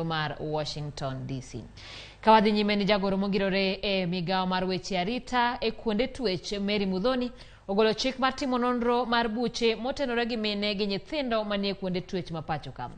Mar Washington DC. Ka wadhi nyime ni jagoro mogirore e migawo mar weche arita e kuonde twech Mary Muthoni ogolo chik mar timo nonro mar buche motenore gi mine gi nyithindo manie kuonde twech ma pacho ka.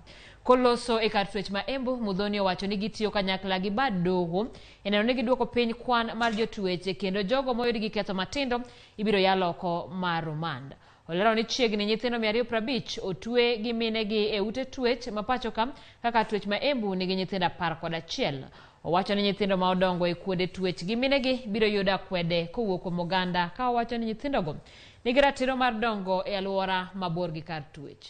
Koloso e kar twech ma Embu, Muthoni owacho ni gitiyo kanyakla gi bad doho e neno ni giduoko piny kwan mar jotwech kendo jogo moyud gi ketho matindo ibiro yal oko mar remand. Olero ni chiegni nyithindo 250 otwe gi minegi e ute twech ma pacho ka kaka twech ma Embu nigi nyithindo 11. Owacho ni nyithindo ma odongo e kuonde twech gi minegi biro yudo akwede kowuok kuom oganda ka owacho ni nyithindogo nigi ratiro mar dongo e alwora mabor gi kar twech.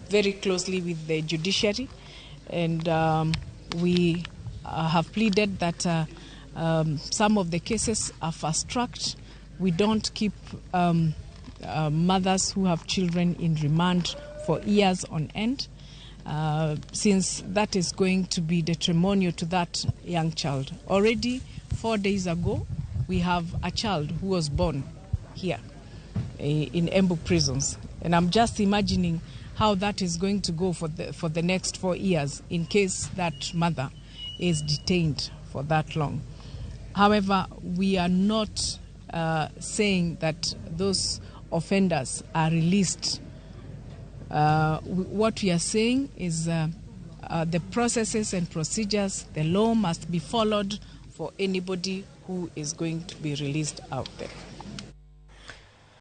Very closely with the judiciary, and we have pleaded that some of the cases are fast-tracked. We don't keep mothers who have children in remand for years on end, since that is going to be detrimental to that young child. Already 4 days ago, we have a child who was born here in Embu prisons, and I'm just imagining how that is going to go for the next 4 years in case that mother is detained for that long. However, we are not saying that those offenders are released. What we are saying is the processes and procedures, the law must be followed for anybody who is going to be released out there.